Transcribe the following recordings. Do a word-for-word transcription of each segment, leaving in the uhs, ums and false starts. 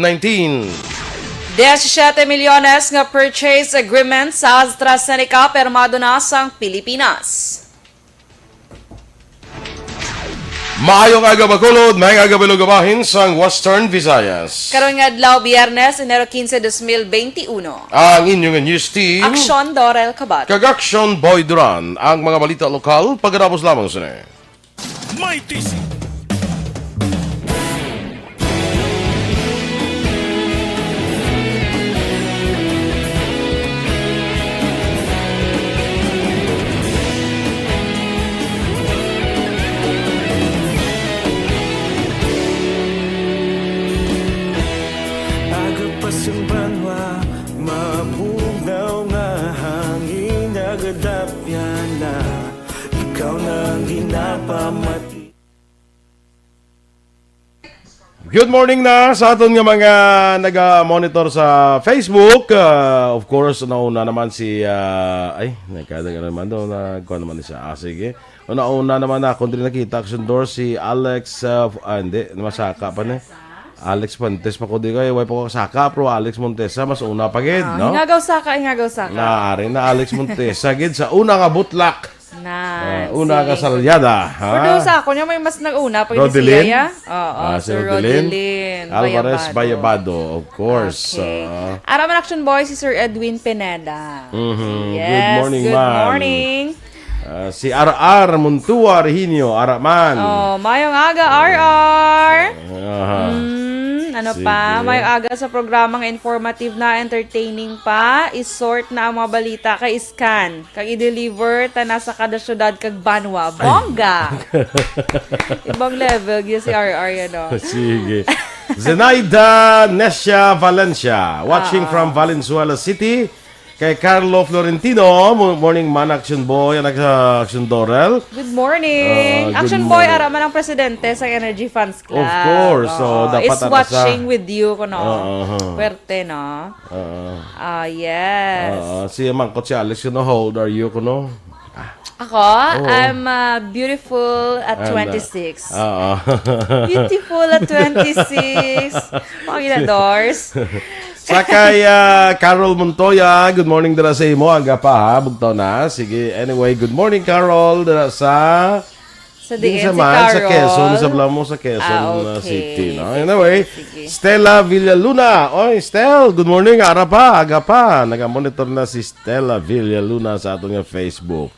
nineteen. Diyesisiete milyones nga purchase agreement sa AstraZeneca pirmado na sang Pilipinas. Maayong aga, Bacolod. Maayong aga, Bilog, bahin sang Western Visayas. Karon nga adlaw, Biyernes, Enero quince, dos mil veintiuno. Ang inyong news team. Aksyon Dorel Kabat. Kag Aksyon Boy Duran. Ang mga balita lokal, pagkatapos lamang sini. May tisi. Agapas ang banwa, mabugaw nga hangin, nagadapya na. Ikaw na ang ginapamati. Good morning na sa aton nga mga naga-monitor sa Facebook. Ah, of course, nauna naman si, ah, ay, nagkada naman daw, nagkuha naman siya. Ah, sige. Una-una naman na, kung dili nakita, Aksyon Dor, si Alex, ah, ah, hindi, masaka pa ni. Alex Fuentes pa ko di kay, way pa ko saka, pero Alex Montesa, mas una pa gid, Ah, no? Ingagaw saka, ingagaw saka. Naari na Alex Montesa gid sa una nga butlak. Nice. Ah, una ka salyada, ha? Pero sa ako niya, may mas nag-una pa gid si Rodelin? Yaya. Oo, Ah, si Sir Rodelin. Rodelin Alvarez Bayabado. Bayabado, of course. Okay. Ah. Ara man, Action Boy, si Sir Edwin Pineda. Mhm. Yes, Good morning, good ma'am. morning. Ah, si R R Montua Rehinio, ara man. Oh, mayong aga, R R. Aha. Mm, ano Sige. pa? Mayong aga sa programang informative na, entertaining pa. Isort na ang mga balita kay scan. Kag i-deliver ta na sa kada syudad kag banwa. Ay. Bongga! Ibang level gyud si R R yan, oh. Sige. Zenaida Nesia Valencia, watching Ah. from Valenzuela City. Kay Carlo Florentino, mo-, morning man, Action Boy, and Action Dorel. Good morning. Ah, good Action Boy, morning. Ara man ang presidente sa Energy Fans Club. Of course. So, Oo. dapat Is ara sa watching with you, kuno. Oo, aha. Puwerte, no? Oo. Ah, yes. Oo, si Mangkot si Alex, you know, how old are you, kuno? Ah. Ako, Oo. I'm, uh, beautiful at I'm, uh, twenty-six. Oo. Beautiful at twenty-six. Mga ginadors. Sa kay, ah, Carol Montoya, good morning dira sa imo. Aga pa, ha? Bugtaw na. Sige. Anyway, good morning, Carol. Dira sa Sa Kinsa diin si man? Sa Carol? Quezon, sa Blamo, sa Quezon, Ah, uh, okay. City, no? Sige, Anyway, sige, sige. Stella Villaluna. Oy, Stel, good morning. Ara pa, aga pa. Nagamonitor na si Stella Villaluna sa aton nga Facebook.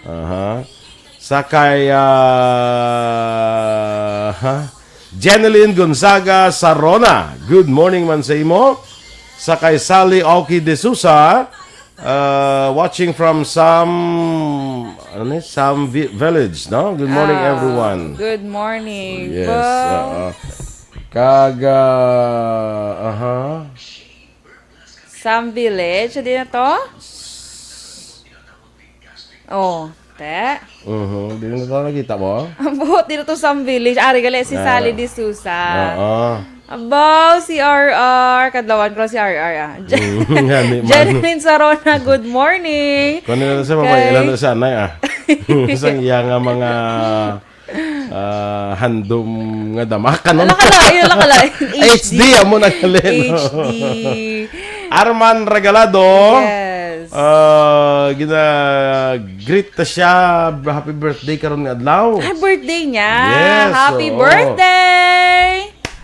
Aha. Sa kay, ah, ha? Jeneline Gonzaga Sarona. Good morning man sa imo. Sa kay Sally Oki De Sousa, uh, watching from Sam, ano ni? Sam Vi-, Village, no? Good morning, Ah, everyone. Good morning Yes, po. oo. Kag, ah, aha. Sam Village, di na to? Oh, te. Mhm, di na to nakita mo? Ang buhot dito to Sam Village. Ari gali si Ah. Sally D'Souza. Oo. Abaw, si R R. Kadlawan ko si R R, ah. Mm, gani man. Jeneline Sarona, good morning. Kunin na sa babae, Kay lalo sa anay, ah. Isang iya nga mga, ah, handom nga damakan, no? Ala, kalain, ala, kalain. H D, amo na gali, no? H D. Arman Regalado. Yes. Ah, gina-greet ta siya. Happy birthday karon nga adlaw. Ah, birthday niya. Yes, Happy oo. birthday!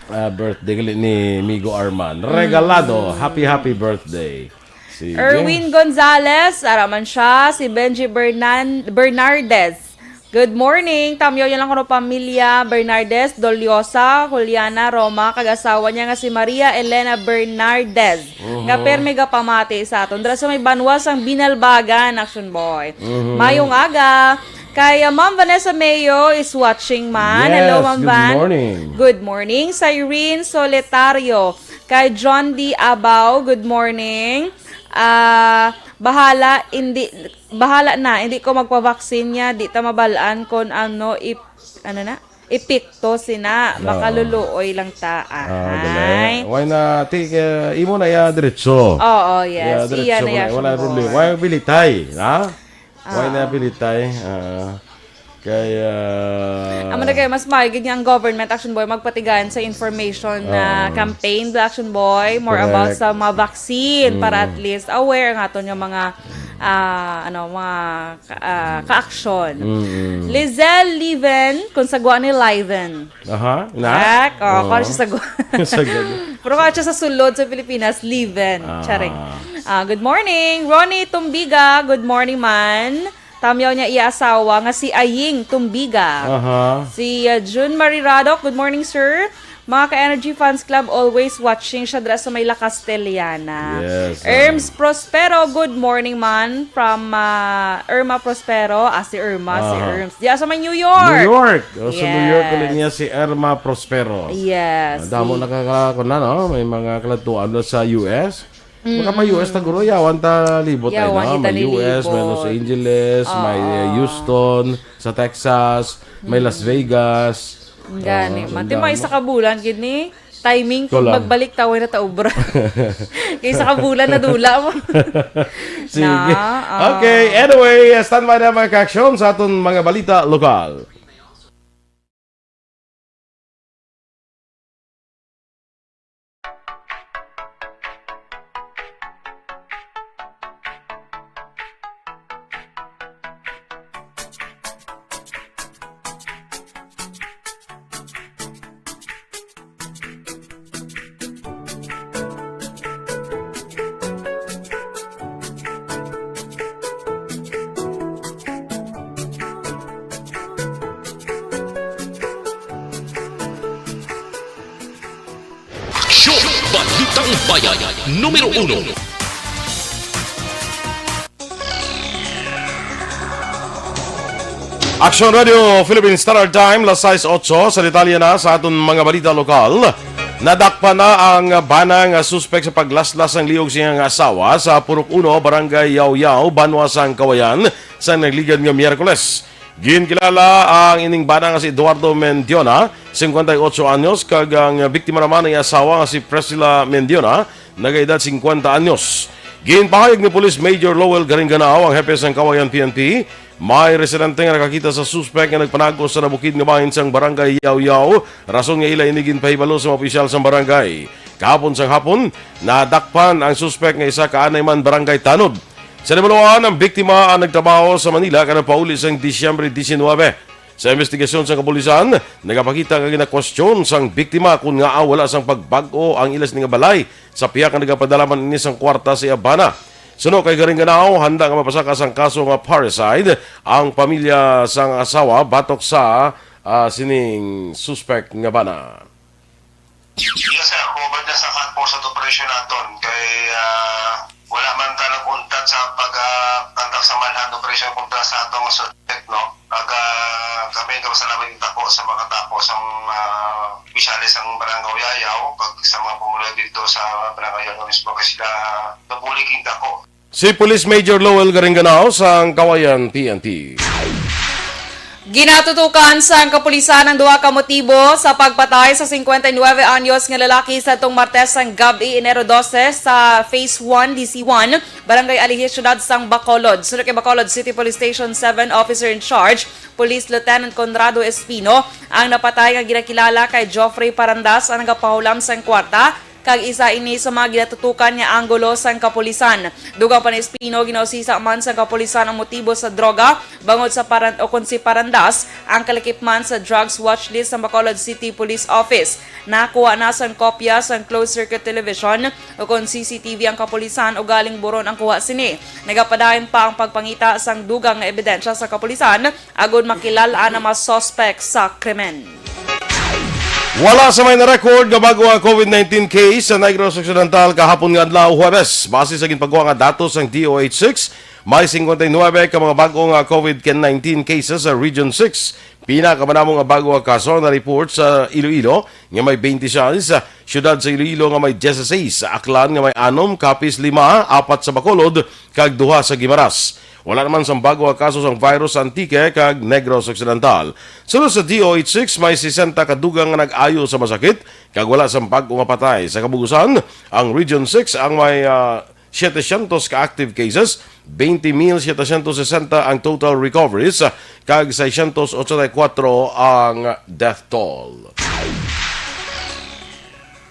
Ah, birthday gali ni Migo Arman. Regalado. Mm. Happy, happy birthday. Sige. Erwin Gonzalez, ara man siya, si Benji Bernan-, Bernardez. Good morning. Tamyaw niya lang kuno pamilya Bernardez, Doliosa, Juliana, Roma, kag asawa niya nga si Maria Elena Bernardez, nga Mhm. permi gapamati sa aton dira sa may banwa sang Binalbagan, Action Boy. Mhm. Mayong aga. Kay, uh, Ma'am Vanessa Mayo is watching man. Yes, Hello, Ma'am good Van. morning. Good morning. Sa Irene Solitario, kay John D Abao, good morning. Ah, bahala, hindi, bahala na, hindi ko magpa-vaccine niya, di ta mabalaan kung ano, ip-, ano na, epekto sina, Oo. makaluluoy lang ta, Ah, ahay. gali. Why na, ti, eh, imo na ya diretso. Oo, yes. Ya, diretso Iya na mo ya, na. Wala Shambon. problema. Why pilitay, ha? Why na Ah. pilitay? Ah. Kaya Amo na kayo, mas maigid nga ang government, Action Boy, magpatigayon sa information na Oo. campaign, Action Boy, more about Correct. sa mga vaccine para Mm. at least aware ang aton nga mga, ah, ano, mga ka-, ah, kaaksyon. Mm-mm. Lizelle Leven, kung sagwa ni Liven. Aha, na? Correct. Oh, Oo. kung siya sagwa. Sagwa. Pero kung siya sa sulod sa Pilipinas, Leven. Ah. Charing. Ah, good morning, Ronnie Tumbiga. Good morning, man. Tamyaw niya iya asawa nga si Aying Tumbiga. Aha. Si, uh, June Marie Radok, good morning, sir. Mga ka-Energy Fans Club, always watching siya dira sa may La Castellana. Yes, Erms ah. Prospero, good morning, man. From, uh, Irma Prospero. Ah, si Irma, si Aha. Erms. Diya sa may New York. New York. Oh, sa New York Yes. ulit niya si Irma Prospero. Yes. Ah, damo Si nakaka-, kuwan na, no? May mga kaladtuan na sa U S. Baka may Mm-mm. U S ta guro, yawan ta libot ay, Yawan no? kita May U S, may Los nilibot. Angeles, may, uh, Oo. Houston, sa Texas, may Las Mm. Vegas. Gani, Ah, man. ang Di may damo. isa ka bulan, gid ni timing Ko kung lang. magbalik ta, way na ta obra. Kay isa ka bulan na dula mo. Sige. Na, ah. Okay, anyway, stand by na, mga kaaksyon, sa aton mga balita lokal. Aksyon! Balitang Bayan, numero uno. Aksyon Radio Philippine Standard Time, las sais otso. Sa detalye na sa aton mga balita lokal, nadakpan na ang bana nga suspek sa paglaslas sang liog sa iyang asawa sa Purok Uno, Barangay Yaw-Yaw, Banwa sang Kawayan, sa nagligad nga Miyerkules. Ginkilala ang ining bana nga si Eduardo Mendiona, singkwenta y otso anyos, kag ang biktima naman ang asawa nga si Priscilla Mendiona, nagaedad singkwenta anyos. Ginpahayag ni Police Major Lowell Garinganao, ang hepe sang Kawayan P N P, may residente nga nakakita sa suspek nga nagpanago sa nabukid nga bahin sang Barangay Yaw-Yaw, rason nga ila ini ginpahibalo sa mga opisyal sang barangay. Kahapon sang hapon, nadakpan ang suspek nga isa ka anay man barangay tanod. Sa nahibaluan, ang biktima ang nagtrabaho sa Manila kag nagpauli sang Disyembre diecinuebe. Sa investigasyon sang kapulisan, nagapakita nga ginakwestiyon sang biktima kon ngaa wala sang pagbag-o ang ila sini nga balay sa pihak nga nagapadala man ini sang kwarta sa iya bana. Suno kay Garinganao, handa nga mapasaka sang kaso nga parricide ang pamilya sang asawa batok sa, ah, sining suspek nga bana. Yes, sir. Covered na sa manforce operation naton kay, ah, wala man ta nag-untat sa pag, ah, conduct sa manhunt operation kontra sa atong suspect, no? Kag, ah, kami nagapasalamat dako sa mga katapos ang, ah, opisyales sang Barangay Yayaw kag sa mga pumuluyo dito sa Barangay Yayaw mismo kay sila nabulig dako. Si Police Major Lowell Garinganao sang Kawayan P N P. Ginatutukan sang kapulisan ang duha ka motibo sa pagpatay sa singkwenta y nuebe anyos nga lalaki sadtong Martes sang gab-i, Enero dose, sa Phase one, D C one, Barangay Alihis, Siyudad sang Bacolod. Suno kay Bacolod City Police Station seven Officer in Charge, Police Lieutenant Conrado Espino, ang napatay nga ginakilala kay Geoffrey Parandas, ang nagapahulam sang kwarta, kag isa ini sa mga ginatutukan nga anggulo sang kapulisan. Dugang pa ni Espino, ginausisa man sang kapulisan ang motibo sa droga, bangod sa Paran-, o kon si Parandas ang kalakip man sa drugs watch list sang Bacolod City Police Office. Nakuha na sang kopya sang closed circuit television o kon C C T V ang kapulisan, ugaling buron ang kuha sini. Nagapadayon pa ang pagpangita sang dugang nga ebidensya sa kapulisan agud makilal-an ang mga suspek sa krimen. Wala sa may na-record nga bag-o nga COVID nineteen case sa Negros Occidental kahapon nga adlaw, Huwebes. Base sa ginpagkuha nga datos sang D O H six, may singkwenta y nuebe ka mga bag-o nga COVID nineteen cases sa Region six. Pinakamadamo nga bag-o nga kaso na-report sa Iloilo, nga may twenty-six, siyudad sa Iloilo nga may dieciséis, Aklan nga may anom, Capiz lima, apat sa Bacolod, kag duha sa Guimaras. Wala naman sang bag-o nga kaso sang virus sa Antique kag Negros Occidental. Sunod sa D O H six, may sesenta ka dugang nga nag-ayo sa masakit, kag wala sang bag-o nga patay. Sa kabugusan, ang Region six ang may, ah, Setecientos ka active cases, twenty mil setecientos sesenta ang total recoveries, kag seiscientos ochenta y cuatro ang death toll.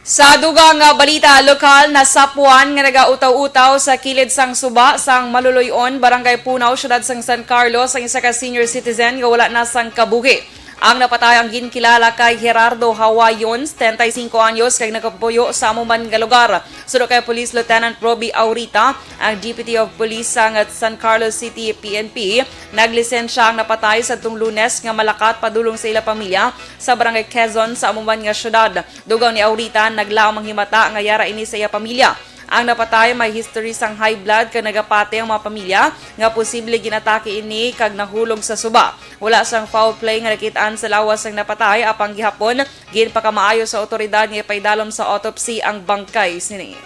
Sa dugang nga balita lokal, nasapuan nga nagautaw-utaw sa kilid sang suba sang Maluloy-on, Barangay Punaw, Siyudad sang San Carlos, ang isa ka senior citizen nga wala na sang kabuhi. Ang napatay ang ginkilala kay Gerardo Hawayon, treinta y cinco anyos, kag nagapuyo sa amo man nga lugar. Suno kay Police Lieutenant Robbie Aurita, ang Deputy of Police sang San Carlos City P N P, naglisensya ang napatay sadtong Lunes nga malakat padulong sa ila pamilya sa Barangay Quezon sa amo man nga syudad. Dugang ni Aurita, naglaom ang himata nga yara ini sa iya pamilya. Ang napatay may history sang high blood kag nagapati ang mga pamilya nga posible ginatake ini kag nahulog sa suba. Wala sang foul play nga nakit-an sa lawas sang napatay, apang gihapon ginpakamaayo sa awtoridad nga ipaidalom sa autopsy ang bangkay sini.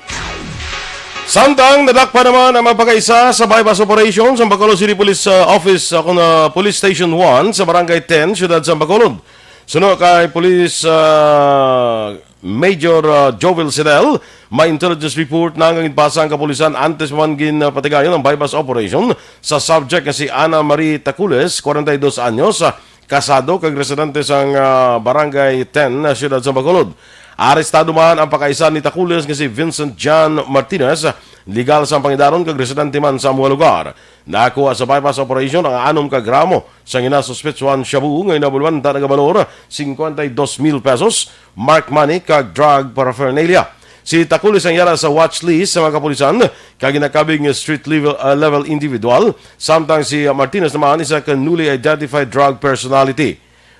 Samtang nadakpan naman ang mga pagkaisa sa buy-bust operation sa Bacolod City Police, uh, Office, uh, kun, uh, Police Station one sa Barangay ten, Siyudad sa Bacolod. Suno kay Police, uh, Major, uh, Jovel Sidel, may intelligence report na nga ginpasa ang kapulisan antes pa man ginpatigayon ang buy-bust operation sa subject nga si Ana Marie Tacules, kwarenta y dos anyos, uh, kasado kag residente sang, ah, Barangay ten, ah, Siyudad sa Bacolod. Arestado man ang pakaisa ni Tacules nga si Vincent John Martinez, legal sang pangidaron kag residente man sa amo nga lugar. Nakuha sa buy-bust operation ang anom ka gramo sang ginasuspetsuhan shabu nga ginabulwanta nagabalor cincuenta y dos mil pesos, marked money kag drug paraphernalia. Si Tacules ang yara sa watch list sa mga kapulisan kag ginakabig nga street level, ah, level individual, samtang si, ah, Martinez naman isa ka newly identified drug personality.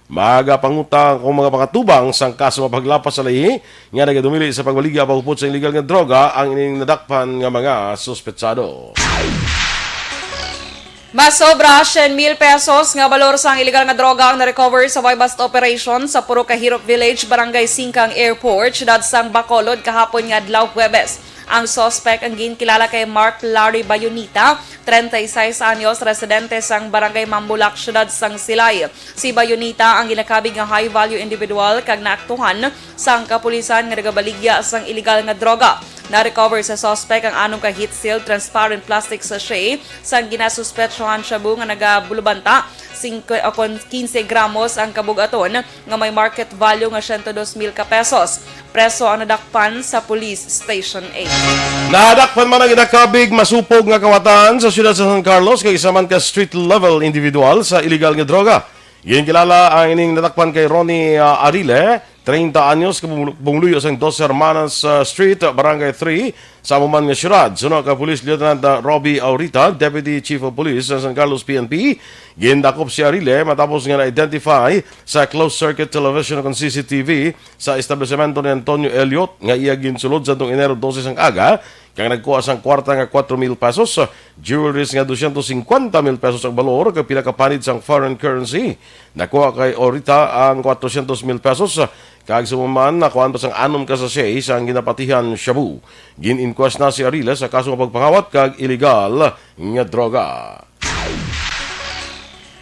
Magapangutang kung mga pangatubang sang kaso nga paglapas sa lahi nga nagadumili sa pagbaligya pagupod sa illegal nga droga ang ining nadakpan nga mga suspetsado. Mas sobra cien mil pesos nga balor sang illegal nga droga ang na-recover sa buy-bust operation sa Purok Kahirop Village, Barangay Singkang Airport, Siyudad sang Bacolod, kahapon nga adlaw, Huwebes. Ang suspect ang ginkilala kay Mark Larry Bayonita, treinta y seis anyos, residente sang Barangay Mambulak, Siyudad sang Silay. Si Bayonita ang ginakabig nga high-value individual kag naaktuhan sang kapulisan nga nagabaligya sang illegal nga droga. Na-recover sa suspect ang anom ka heat-sealed transparent plastic sachet sang ginasuspetsahan shabu nga nagabulubanta singko, o kon quince gramos ang kabug-aton, nga may market value nga siyento dos mil ka pesos. Preso ang nadakpan sa Police Station eight. Nadakpan man ang ginakabig masupog nga kawatan sa siyudad sa San Carlos kag isa man ka street level individual sa illegal nga droga. Ginkilala ang ining nadakpan kay Ronnie, ah, Arile, treinta anyos, kabumulu-, bumuluyo sang Dos Hermanas, ah, Street, Barangay three, sa amo man nga siyudad. Suno kay Police Lieutenant, ah, Robbie Aurita, Deputy Chief of Police sa San Carlos P N P, gindakop si Arile matapos nga na-identify sa closed circuit television kon C C T V sa establisemento ni Antonio Elliot nga iya ginsulod sa Enero dose sang aga, kag nagkuha sang kwarta nga kuwatro mil pesos, jewelries nga dosyentos singkwenta mil pesos ang balor, kag pila ka panit sang foreign currency. Nakuha kay Aurita ang kwatrosyentos mil pesos, kag sa amo man, nakuhaan pa sang anom ka sachet sang ginapatihan shabu. Gin-inquest na si Arile sa kaso nga pagpangawat kag iligal nga droga.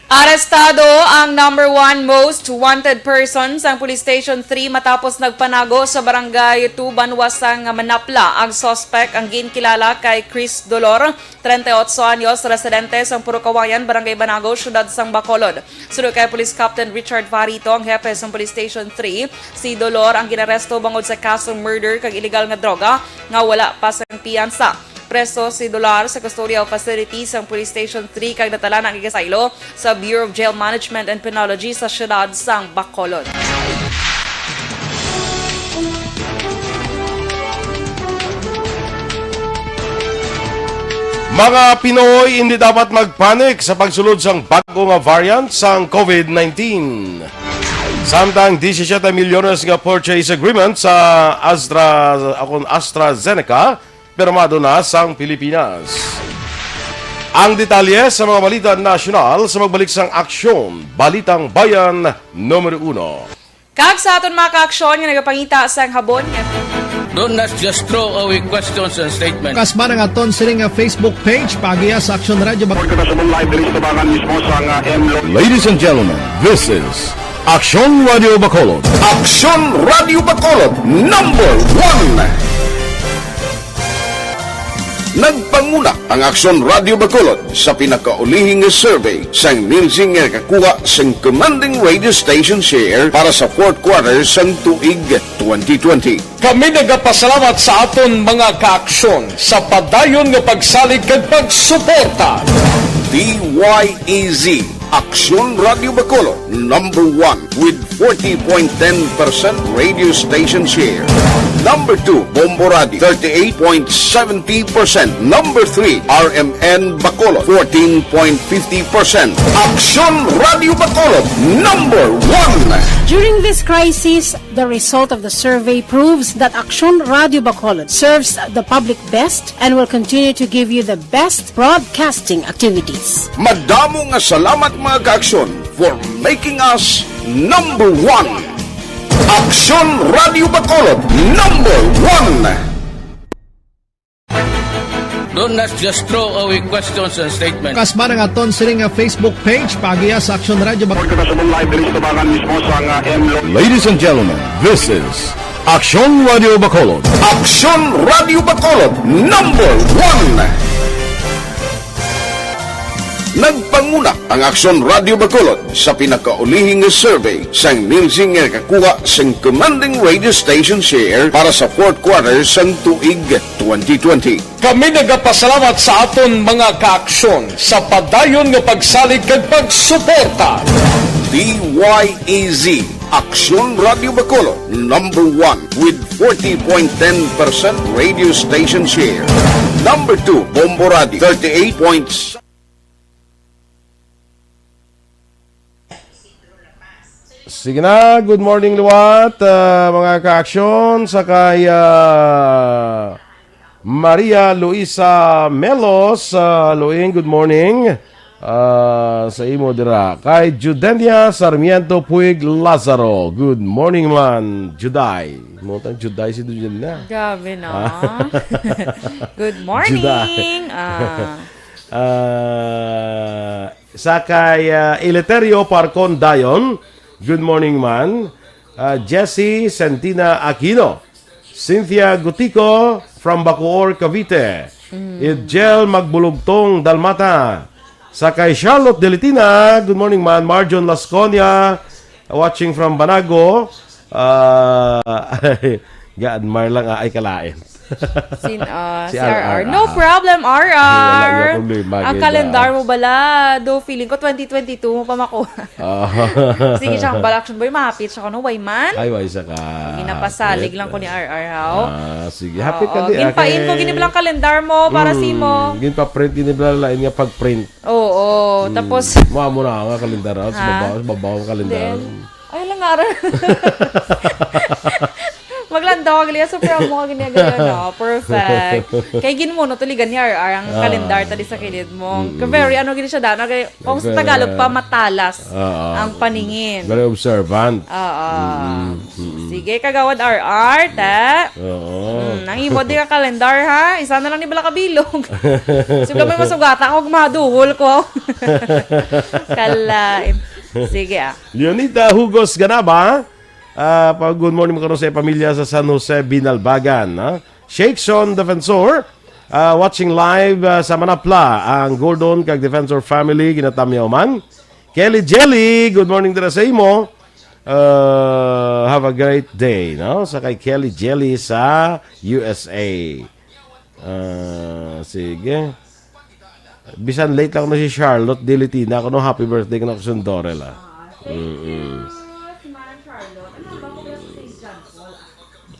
Arestado ang number one most wanted person sang Police Station three matapos nagpanago sa Barangay two, banwa sang Manapla. Ang suspect ang ginkilala kay Chris Dolor, treinta y ocho anyos, residente sang Purok Kawayan, Barangay Banago, Siyudad sang Bacolod. Suno kay Police Captain Richard Farito, ang hepe sang Police Station three, si Dolor ang ginaresto bangod sa kasong murder kag iligal nga droga nga wala pa sang piyansa. Preso si Dolor sa custodial facility sang Police Station three kag nadala na ang igasaylo sa Bureau of Jail Management and Penology sa siyudad sang Bacolod. Mga Pinoy, hindi dapat magpanik sa pagsulod sang bag-o nga variant sang COVID nineteen. Samtang disisiete milyones nga purchase agreement sa Astra, akon AstraZeneca, pirmado na sang Pilipinas. Ang detalye sa mga balita nasyonal sa pagbalik sang Aksyon, Balitang Bayan numero uno. Kag sa aton mga kaaksyon nga nagapangita sang habon nga Don't not just throw away questions and statements. Kasman ang aton sini nga Facebook page, paagiha sa Aksyon Radio Bacolod. Report ko na sa Mumbai, Bilis Tubangan mismo sa nga M Lo- Ladies and gentlemen, this is Aksyon Radio Bacolod. Aksyon Radio Bacolod, number one. Nagpanguna ang Aksyon Radio Bacolod sa pinakaulihi nga survey sang Nielsen nga nakakuha sang commanding radio station share para sa fourth quarter sang tuig twenty twenty. Kami nagapasalamat sa aton mga kaaksyon sa padayon nga pagsalig kag pagsuporta. D Y E Z, Aksyon Radio Bacolod, number one with forty point ten percent radio station share. Number two, Bombo Radio, thirty-eight point seventy percent. Number three, R M N Bacolod, fourteen point fifty percent. Aksyon Radio Bacolod, number one. During this crisis, the result of the survey proves that Aksyon Radio Bacolod serves the public best and will continue to give you the best broadcasting activities. Madamo nga salamat, mga kaaksyon, for making us number one. Aksyon Radio Bacolod, number one. Do not just throw away questions and statements. Kasba ang aton sini nga Facebook page, paagiha sa Aksyon Radio Bacolod. Report ko na sa buong live diri sa tubangan mismo sa nga M Lo- Ladies and gentlemen, this is Aksyon Radio Bacolod. Aksyon Radio Bacolod, number one. Nagpanguna ang Aksyon Radio Bacolod sa pinakaulihi nga survey sang Nielsen nga nakakuha sang commanding radio station share para sa fourth quarter sang tuig twenty twenty. Kami nagapasalamat sa aton mga kaaksyon sa padayon nga pagsalig kag pagsuporta. D Y E Z, Aksyon Radio Bacolod, number one with forty point ten percent radio station share. Number two, Bombo Radio, thirty-eight point Sige na, good morning liwat, ah, mga kaaksyon, sa kay, ah, Maria Luisa Melos, ah, Luing, good morning. Ah, sa imo dira. Kay Judenia Sarmiento Puig Lazaro, good morning man, Juday. Mo tang Juday si Judenia. Grabe, no? Ah. Good morning. Juday. Ah. Ah, sa kay, ah, Eleuterio Parcon Dayon, good morning man. Ah, Jessie Santina Aquino, Cynthia Gutico from Bacoor, Cavite. Mm. Idjel Magbulugtong Dalmata. Sa kay Charlotte Delitina, good morning man. Marjon Lasconia, watching from Banago. Ah, ga-admire lang, ah, ay kalain. Sin, ah, Si si R R. R R. No Ah. problem, Wala R R. yung problema, Ang ganda. Kalendar mo bala, do feeling ko twenty twenty-two mo pa makuha. Ah. Sige, siya ang balak, boy, mahapit siya ko, no, way man? Ay, way sa ka. Ginapasalig Hapit. lang ko ni R R, haw? Ah, sige. Hapit ka Oo, di, ah, ginpain ko, kay ginibilang kalendar mo para Mm, simo. Ginpa-print, ginibilang lain nga pag-print. Oo, Mm. tapos Mao mo na nga kalendar, ah, sa Ha? babaw, sa babaw ang kalendar. Then, ay, lang nga, aral. Maglandaw ka gali, super mo ka gini, gani, no? Perfect. Kay gin mo, no, tuligan ni R R ang Ah. kalendar tadi sa kilid mo. Mm-mm. Ka very, ano, gini siya, dana, kay, kung sa Very, Tagalog pa, ah, matalas Oo. ang paningin. Very observant. Oo. Mm-mm. Mm-mm. Sige, Kagawad R R, ta. Oo. Mm, ang imo di ka kalendar, ha? Isa na lang ni bala kabilog. Sugla may masugata ko, maduhol ko. Kalain. Sige, ah. Leonita Hugos Ganaba, ah, pa, good morning mo karon sa pamilya sa San Jose, Binalbagan, ha? Shakespeare Defensor, ah, watching live, ah, sa Manapla, ang Gordon kag Defensor family, ginatamyaw man. Kelly Jelly, good morning dira sa imo. Uh, have a great day, no? Sa kay Kelly Jelly sa U S A. Ah, sige. Bisan late lang na si Charlotte, dili tina ako, no? Happy birthday ko na ko sundore la. Ah, thank Mm-mm. you, si Manang Charlotte. Ano ba ko sa Saint John Paul?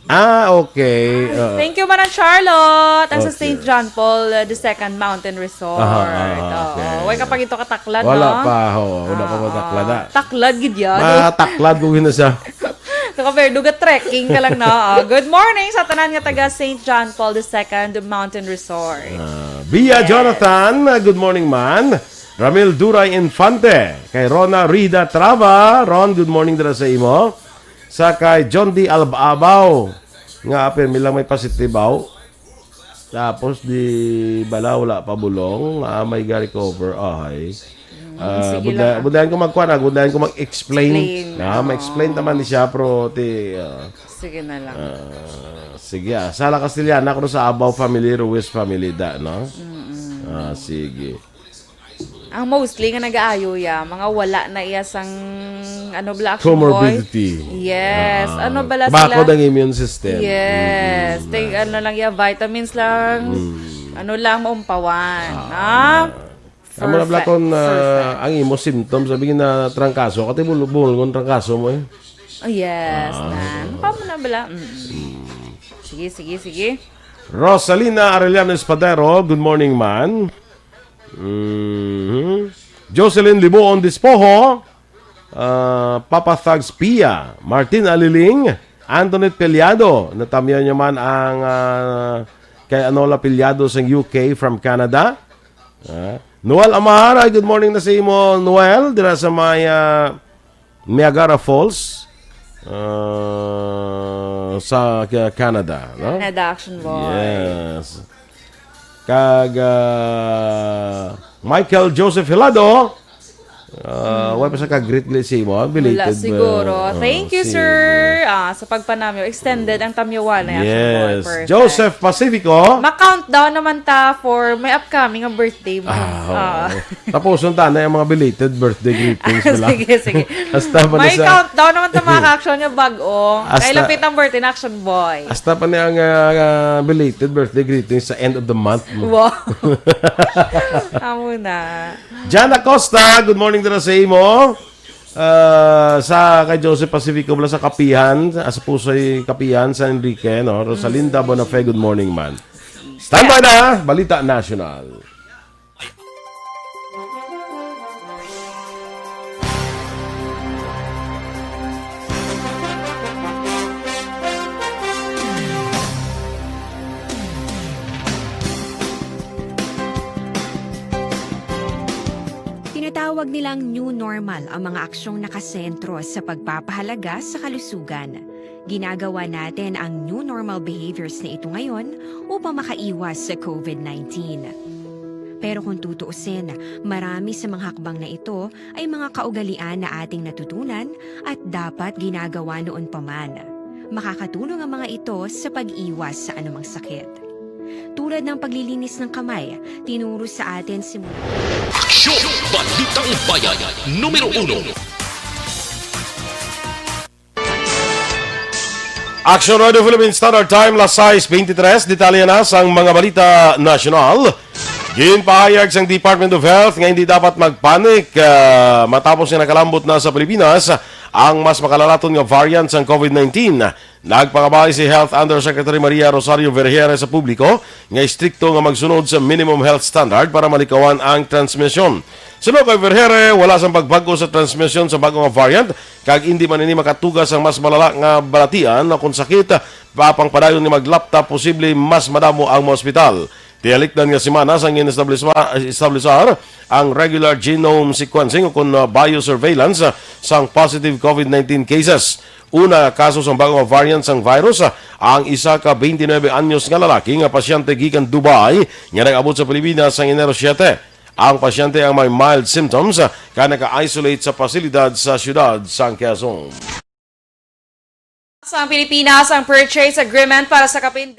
Ah, okay. Ah, Oo. thank you, Manang Charlotte. Ang sa Okay. Saint John Paul, uh, the Second Mountain Resort. Aha, aha, Oo. okay. Way ka pa gito kataklad, Wala no? pa, ho. Wala pa Oo. mataklad, ah. Taklad gid yan. Mataklad ko gina siya. Saka, pero duga trekking ka lang, no? Oh, good morning sa tanan nga taga Saint John Paul the Second Mountain Resort. Ah, Bia Yes. Jonathan, ah, good morning, man. Ramil Duray Infante, kay Rona Rida Trava. Ron, good morning dira sa imo. Sa kay John D. Albabaw, nga apil mi lang may pasitibaw. Tapos di bala, wala pa bulong, ah, may ga-recover. Ay. Ah, sige lang, ah. Budlayan ko magkuan, ah, budlayan ko mag-explain. Explain, ah, oo. Ma-explain naman ni siya, pero ti, ah, sige na lang. Ah, sige, ah. Sala Castellana, ako sa Abao family, Ruiz family da, no? Mm-mm. Ah, sige. Ang mostly nga nag-aayo ya, mga wala na iya sang, ano bala, action boy? Comorbidity. Yes. Ah, ano bala sila? Bakod ang immune system. Yes. Mm-mm. Take, ano lang ya, vitamins lang. Mm. Ano lang, maumpawan. Ah. Ha? Amo na bala. Perfect. Kung, ah, perfect. Ang imo symptoms, sabi nga trangkaso, kati bul-, bulngon trangkaso mo eh. Oh, yes, ah, na. Ano pa mo na bala? Mm. Mm. Sige, sige, sige. Rosalina Arellano Espadero, good morning, man. Mhm. Jocelyn Libuon Dispoho, ah, Papa Thugs Pia, Martin Aliling, Antoinette Peliado, natamyaw niya man ang, ah, kay Anola Peliado sa U K from Canada. Ah, Noel Amar, ay, good morning na sa imo, Noel, dira sa may, ah, Niagara Falls, ah, sa Ca-, Canada, no? Canada, action boy. Yes. Kag, ah, Michael Joseph Hilado, ah, wala pa sa ka-greet ni si mo, ah, belated, wala siguro. Ah, thank you, sir. Ah, sa pagpanamyo, extended ang tamyawan na yan, action boy. Yes. Perfect. Joseph Pacifico. Ma-countdown naman ta for may upcoming nga birthday month. Ah, oo. Ah. Tapuson ta na ang mga belated birthday greetings, ah, bala. Sige, sige. Hasta pa na. May sa countdown naman ta, mga ka-action, nga bag-o. Hasta, kay lapit ang birthday na, action boy. Hasta pa ni ang, ah, ah, belated birthday greetings sa end of the month mo. Wow. Amo na. Jan Acosta, good morning dira sa imo. Ah, sa kay Joseph Pacifico, bala sa Kapihan, ah, sa Pusoy Kapihan, San Enrique, no? Rosalinda Bonafé, good morning, man. Standby na, Balita National. Tinatawag nilang new normal ang mga aksyong nakasentro sa pagpapahalaga sa kalusugan. Ginagawa natin ang new normal behaviors na ito ngayon upang makaiwas sa covid nineteen. Pero kung tutuusin, marami sa mga hakbang na ito ay mga kaugalian na ating natutunan at dapat ginagawa noon pa man. Makakatulong ang mga ito sa pag-iwas sa anumang sakit. Tulad ng paglilinis ng kamay, tinuro sa atin simula. Aksyon! Balitang Bayan, numero uno. Action Radio Philippine Standard Time, las sais beintitrés. Detalye na sang mga balita nasyonal. Ginpahayag sang Department of Health nga hindi dapat magpanik, ah, matapos nga nakalambot na sa Pilipinas ang mas makalalaton nga variant sang covid nineteen. Nagpangabay si Health Undersecretary Maria Rosario Vergeire sa publiko nga istrikto nga magsunod sa minimum health standard para malikawan ang transmisyon. Suno kay Vergeire, wala sang pagbag-o sa transmisyon sa bag-o nga variant, kag indi man ini makatuga sang mas malala nga balatian o kon sakit, apang padayon nga maglapta, posible mas madamo ang maospital. Tiyalikdan nga semana sang gin-establisma-, establisar ang regular genome sequencing o kon, uh, biosurveillance, uh, sang positive covid nineteen cases. Una nga kaso sang bag-o nga variant sang virus, uh, ang isa ka twenty-nine anyos nga lalaki nga pasyente gikan Dubai nga nag-abot sa Pilipinas sang Enero siete. Ang pasyente ang may mild symptoms, uh, kag naka-isolate sa pasilidad sa siyudad sang Quezon. Sa Pilipinas, ang purchase agreement para sa kapin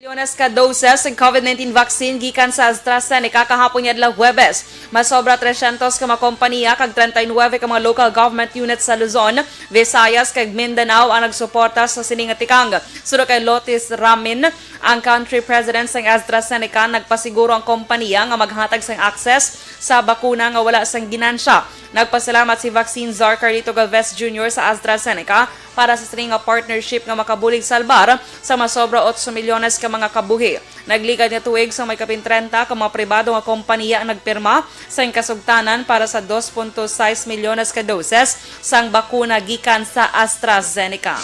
milyones ka doses ng covid nineteen vaccine gikan sa AstraZeneca kahapon nga adlaw Huwebes. Masobra tresyentos ka mga kompanya kag treinta y nueve ka mga local government units sa Luzon, Visayas, kag Mindanao ang nagsuporta sa sini nga tikang. Suno kay Lotis Ramin, ang country president sang AstraZeneca, nagpasiguro ang kompanya nga maghatag sang access sa bakuna nga wala sang ginansya. Nagpasalamat si Vaccine Czar Carlito Galvez Junior sa AstraZeneca para sa sini nga partnership nga makabulig salbar sa masobra otso milyones ka mga kabuhi. Nagligad nga tuig sa may kapin treinta ka mga pribado nga kompanya ang nagpirma sa kasugtanan para sa dos punto sais milyones ka doses sang bakuna gikan sa AstraZeneca.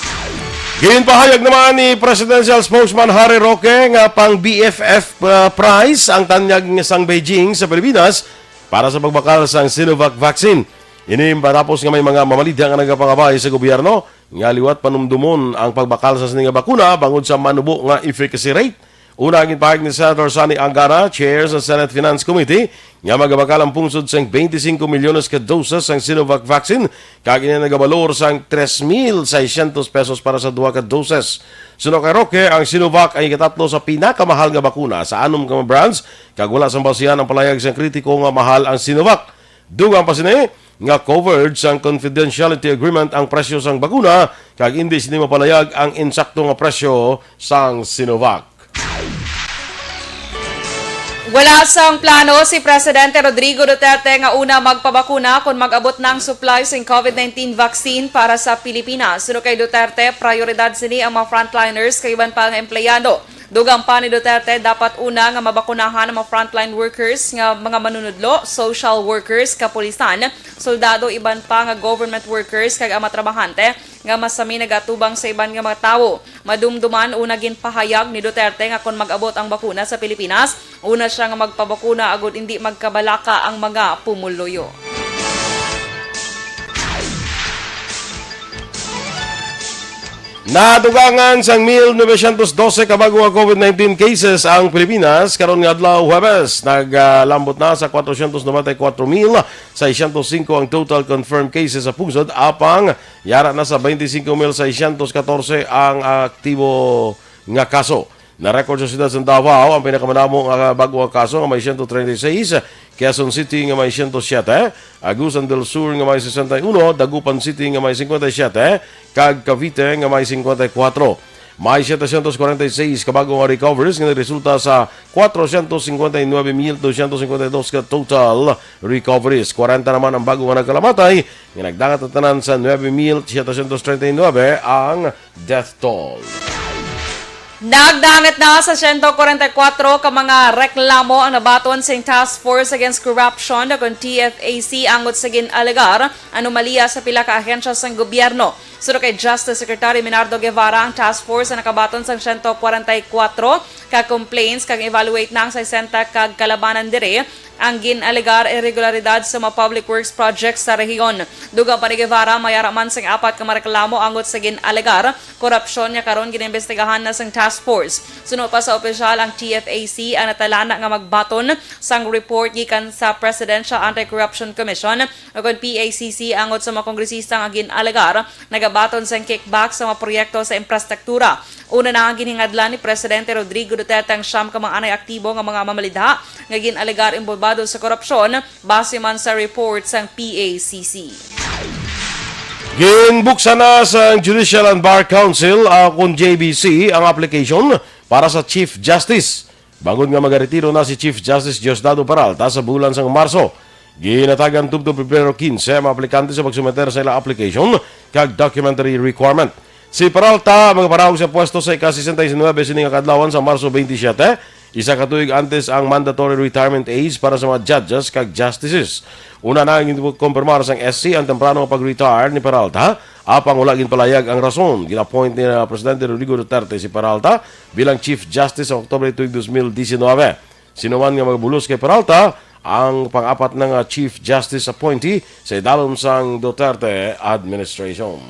Ginpahayag naman ni Presidential Spokesman Harry Roque nga pang B F F, uh, price ang tanyag sang Beijing sa Pilipinas para sa pagbakal sang Sinovac vaccine. Ini matapos nga may mga mamalita nga nagapangabay sa gobyerno nga liwat panumdumon ang pagbakal sa sini nga bakuna bangod sa manubo nga efficacy rate. Una, ang ginpahayag ni Senator Sonny Angara, chair sa Senate Finance Committee, nga magabakal ang pungsod sang twenty-five milyones ka doses sang Sinovac vaccine, kag ini nagabalor sang tres mil seiscientos pesos para sa duha ka doses. Suno kay Roque, ang Sinovac ang ikatatlo sa pinakamahal nga bakuna sa anom ka mga brands, kag wala sang basihan ang palayag sang kritiko nga mahal ang Sinovac. Dugang pa sini nga covered sang confidentiality agreement ang presyo sang bakuna, kag indi sini mapalayag ang insakto nga presyo sang Sinovac. Wala sang plano si Presidente Rodrigo Duterte nga una magpabakuna kon mag-abot na ang supply sing COVID nineteen vaccine para sa Pilipinas. Suno kay Duterte, prioridad sini ang mga frontliners kag iban pa nga empleyado. Dugang pa ni Duterte, dapat una nga mabakunahan ang mga frontline workers nga mga manunudlo, social workers, kapulisan, soldado, iban pa nga government workers kag ang mga trabahante nga masami nagatubang sa iban nga mga tawo. Madumduman, una ginpahayag ni Duterte nga kon mag-abot ang bakuna sa Pilipinas, una siya nga magpabakuna agud indi magkabalaka ang mga pumuluyo. Nadugangan sang mil novecientos dose ka bag-o nga COVID nineteen cases ang Pilipinas karon nga adlaw, Huwebes. Naglambot na sa kwatrocientos noventa y cuatro mil seiscientos cinco ang total confirmed cases sa pungsod, apang yara na sa twenty-cinco mil seiscientos catorce ang aktibo nga kaso. Na-record sa siyudad sa Davao ang pinakamadamo nga bag-o nga kaso nga may siyento treinta y seis, Quezon City nga may siyento siyete, Agusan del Sur nga may sesenta y uno, Dagupan City nga may cincuenta y siete, kag Cavite nga may cincuenta y cuatro. May setecientos cuarenta y seis ka bag-o nga recoveries nga nagresulta sa cuatrocientos cincuenta y nueve mil doscientos cincuenta y dos ka total recoveries. Kwarenta naman ang bag-o nga nagkalamatay, nga nagdangat na tanan sa nueve mil setecientos treinta y nueve ang death toll. Nagdangat na sa siyento kwarenta y kuwatro ka mga reklamo ang nabaton sing Task Force Against Corruption, o kon T F A C, angot sa gin-alegar anomalya sa pila ka ahensya sang gobyerno. Suno kay Justice Secretary Menardo Guevara, ang task force ang nakabaton sang siyento kwarenta y kuwatro ka complaints kag evaluate na ang sesenta ka kalabanan diri ang gin-alegar irregularidad sa mga public works projects sa rehiyon. Dugang pa ni Guevara, may ara man sing apat ka mareklamo angot sa gin-alegar korupsyon nga karon ginimbestigahan na sang task force. Suno pa sa opisyal, ang T F A C ang natalana nga magbaton sang report gikan sa Presidential Anti-Corruption Commission, o kon P A C C, angot sa mga kongresista nga gin-alegar nagabaton sang kickback sa mga proyekto sa infrastruktura. Una na nga ginhingadlan ni Presidente Rodrigo Duterte ang siyam ka mga anay aktibo nga mga mamalidha nga gin-alegar inbolbado sa korupsyon, base man sa report sang P A C C. Ginbuksan na sa Judicial and Bar Council, ah, kon J B C, ang application para sa Chief Justice, bangod nga magaretiro na si Chief Justice Diosdado Peralta sa bulan sang Marso. Ginatagan tubtob Pebrero quince ang mga aplikante sa pagsumeter sa ilang application kag documentary requirement. Si Peralta magapanaog sa pwesto sa ika-sesenta y nuebe sini nga kaadlawan sa Marso twenty-seven, isa ka tuig antes ang mandatory retirement age para sa mga judges kag justices. Una na nga ginkumpirmar sang S C ang temprano nga pag-retire ni Peralta, apang wala ginpalayag ang rason. Gin-appoint ni, ah, Presidente Rodrigo Duterte si Peralta bilang Chief Justice sa Oktubre tuig dos mil disinwebe. Sino man nga magabulos kay Peralta, ang pang-apat na nga Chief Justice appointee sa idalom sang Duterte administration.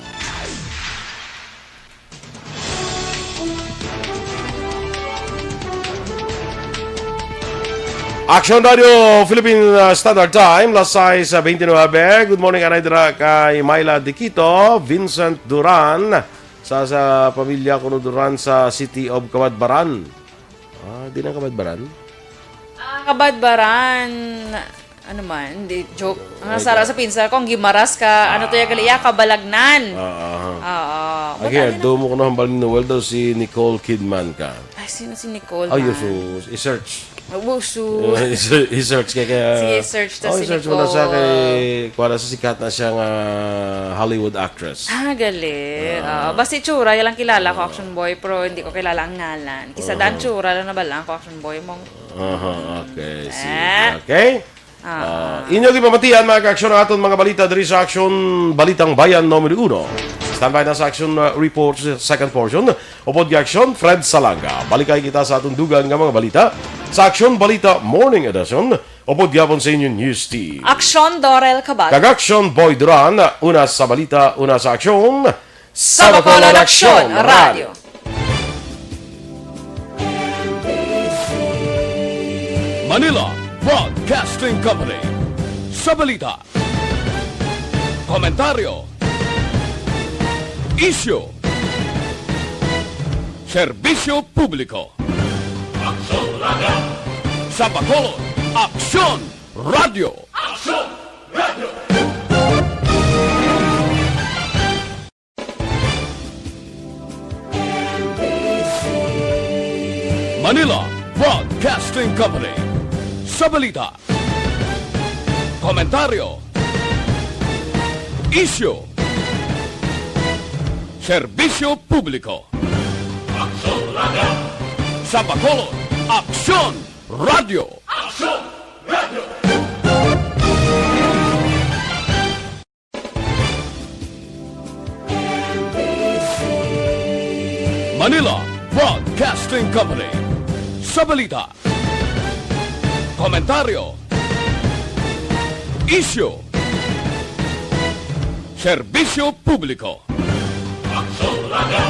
Action Radio Philippine, uh, Standard Time, las sais, uh, veintinuebe. Good morning, anay dira kay Myla Diquito, Vincent Duran, sa, sa pamilya kuno Duran sa City of Cabadbaran. Ah, di na Cabadbaran? Ah, Cabadbaran. Ano man, hindi, joke. Ang Ay, sara ka- sa pinsan ko, ang gimaras ka, ano to, Ah. yagali, ya, kabalagnan. Ah, ah. Oo. But Okay, ano na- dumo ko na hambal ni Noel daw si Nicole Kidman ka. Ay, sino si Nicole Ay, man? Jesus. I-search. Oh, sus. I-search kay, kaya Sige, search to Oh, si i-search mo na siya Nicole. kay, kuha na sa sikat na siya nga Hollywood actress. Ah, gali. Ah. Ah, basta itsura, yan lang kilala ko, Ah. Action Boy, pero hindi ko kilala ang ngalan. Kisa Ah. Dan Tsura lang na ba lang ko, Action Boy, mong Aha, okay. Sige. Ah. Okay. Ah. Ah, inyo gipamatian, mga ka-aksyon, ang aton mga balita diri sa Aksyon Balitang Bayan numero uno. Standby na sa Aksyon, ah, Report sa second portion. Upod kay Aksyon, Fred Salanga. Balikay kita sa aton dugang nga mga balita sa Aksyon Balita Morning Edition. Upod gyapon sa inyo News Team. Aksyon, Dorel Cabal. Kag Aksyon, Boy Duran. Una sa balita, una sa aksyon. Sa Bacolod Aksyon Radio. Manila Broadcasting Company. Sa balita, komentaryo, isyu, serbisyo publiko. Aksyon Radio. Sa Bacolod, Aksyon Radio. Aksyon Radio. Manila Broadcasting Company. Sa balita, komentaryo, isyu, serbisyo publiko. Aksyon Radio. Sa Bacolod, Aksyon Radio. Aksyon Radio. Manila Broadcasting Company. Sa balita, komentaryo, isyu, serbisyo publiko. Aksyon Radio.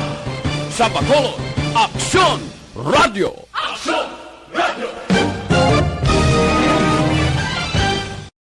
Sa Bacolod, Aksyon Radio. Aksyon